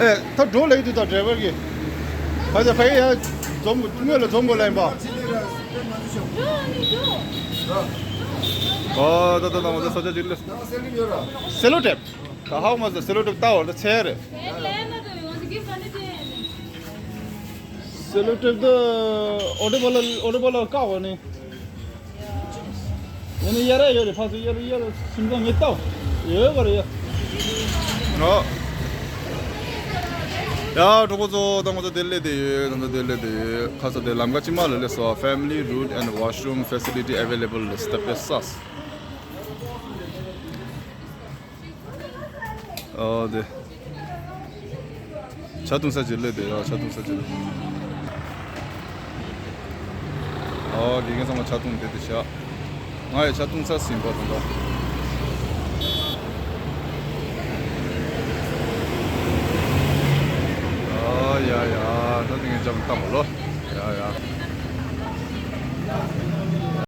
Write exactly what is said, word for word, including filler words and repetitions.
ད་འགྲོ་ལེགས་འདུག་ད་ཌ་རའི་བར་གྱིས། ཕ་ཚ་ཕ་ཡ་འཛོམས་དངོས་ལ་འཛོམས་དགོས་ལ་ཡིན་པ། ཨ་ད་ད་ད་ང་ཚོ་ས་ཆ་ཅིག་སླེབས། སེ་ལོ་ཊེབ། ད་ཧའོ་མ་ཟེར་སེ་ལོ་ཊེབ་ལྟ་བར་ད་ཚད་རེད། སེ་ལོ་ཊེབ་ད་ཨོ་ཊོ་པ་ལ་ཨོ་ཊོ་པ་ལ་བཀག་པ་ནི། ཡང་ན་གཡར་ཡ་ཡོད་རེད། ཕ་ཚོ་གཡར་གཡར་སེམས་ཙང་ངས་ལྟ་ཡོད་པ་རེད་ཡ། ཨོ། ཡ་གྲོགས་པོ་ཚོ་ད་ང་ཚོ་དེ་སླེབས་བསྡད་ཡོད། ང་ཚོ་དེ་སླེབས་བསྡད་ཡོད། ཁ་ས་དེ་ལམ་ཁ་དཀྱིལ་མ་ལ་སླེབས་སོང་། Family route and washroom facility available is the best sauce. ཨོ་དེ། ཇ་འཐུང་ས་ཅིག་སླེབས་བསྡད་ཡོད། ཇ་འཐུང་ས་ཅིག་སླེབས། ཨོ་དགེ་རྒན་ཚང་མ་ཇ་འཐུང་བསྡད་དེ་བཞག་ང་ཡང་ཇ་འཐུང་ས་ཟིན་པ་དང་། ཨོ་ཡ་ཡ། ད་དེ་ངས་ཇ་མི་བཏང་བ་ལོ། ཡ་ཡ།